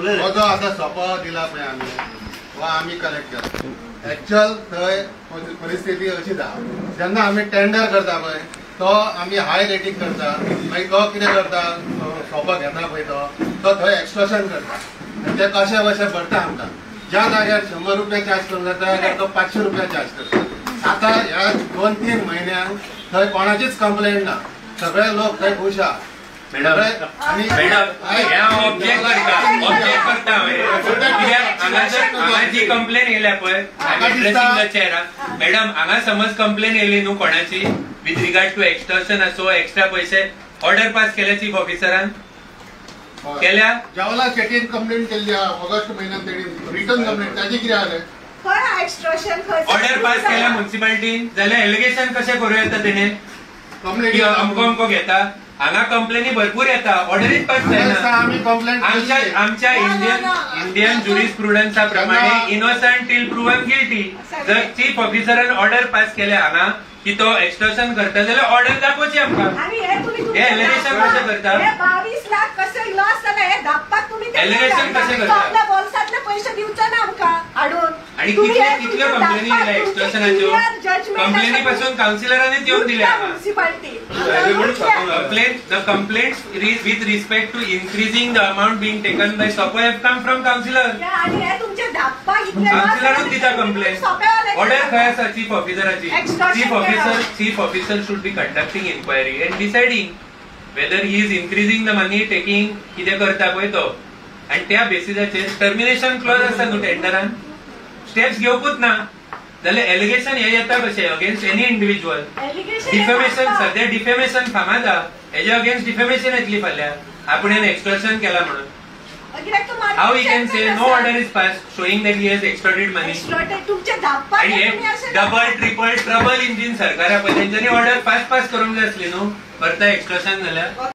हो जो आतां सोपो दिला पळय आमी हो आमी कलेक्ट केला. एक्च्युअल थंय परिस्थिती अशी आसा, जेन्ना आमी टेंडर करता पळय तो आमी हाय रेटींग करता, मागीर तो कितें करता सोपो घेता पळय तो थंय एक्सटॉर्शन करता आनी ते कशे कशे भरता आमकां. ज्या जाग्यार 100 रुपया चार्ज करूंक जाता त्या जाग्यार तो 500 रुपया चार्ज करता. आतां ह्या 2-3 म्हयन्यांक थंय कोणाचीच कंप्लेंट ना, सगळे लोक थंय खूश आहा. मॅडम ऑब्जेक्ट करता, ऑब्जेक्ट करता कित्याक हांगा जी कंप्लेन येयल्या पळय एड्रेसिंग the chair. Madam हांगा समज कंप्लेन येयली न्हू कोणाची विथ रिगार्ड टू एक्स्टॉर्शन असो एक्स्ट्रा पैसे ऑर्डर पास केल्या चीफ ऑफिसरान केल्या. जावला शेटीन कंप्लेंट केल्ली ऑगस्ट म्हयन्यान तेणी रिटर्न कंप्लेंट, ताजी कितें जालें? ऑर्डर पास केल्या म्युनिसिपालिटीन जाल्यार एलिगेशन कशें करूं येता तेणे अमको अमको घेता. हांगा कंप्लेनी भरपूर येता, ऑर्डरीच पास जायना. आमच्या इंडियन ज्युरिस्प्रुडन्सा प्रमाणे इनोसंट टील प्रुवन गिल्टी. जर चीफ ऑफिसरान ऑर्डर पास केल्या हांगा की तो एक्स्टॉर्शन करता जाल्यार ऑर्डर दाखोवची आमकां. हे एलिगेशन कशें करता? 22 लाख कशें लॉस जाला हे धापपाक तुमी एलिगेशन कशें करता? बोल्सांतले पयशे दिवचे ना आमकां हाडून. आनी कितल्यो कंप्लेनी येयल्या एक्स्टॉर्शनाच्यो? कंप्लेनी पासून कावन्सिलरांनीच येवन दिल्या. The complaints with respect to increasing the amount being taken by Sopo have come from councillor. कावन्सिलरूच दिता कंप्लेन. ऑर्डर खंय आसा chief ऑफिसराची? Chief officer should be conducting inquiry and deciding whether he is increasing the money taking कितें करता पळय तो, आनी त्या बेसिसाचेर termination Claus आसा न्हू टेंडरान, स्टेप्स घेवपूच ना जाल्यार एलिगेशन हे येता कशें अगेन्स्ट एनी इंडिव्हिज्युअल? डिफेमेशन सद्या डिफेमेशन फामाद आहा, हेजे अगेन्स्ट डिफेमेशन येतली फाल्यां आपणें एक्स्टॉर्शन केला म्हणून. How he can say no order is passed showing that he has extorted money? आणि हे डबल ट्रिपल ट्रबल इंजिन सरकार पळय तेंच्यांनी ऑर्डर फास्ट पास करूंक जाय आसली न्हू, करता एक्स्टॉर्शन जाल्यार.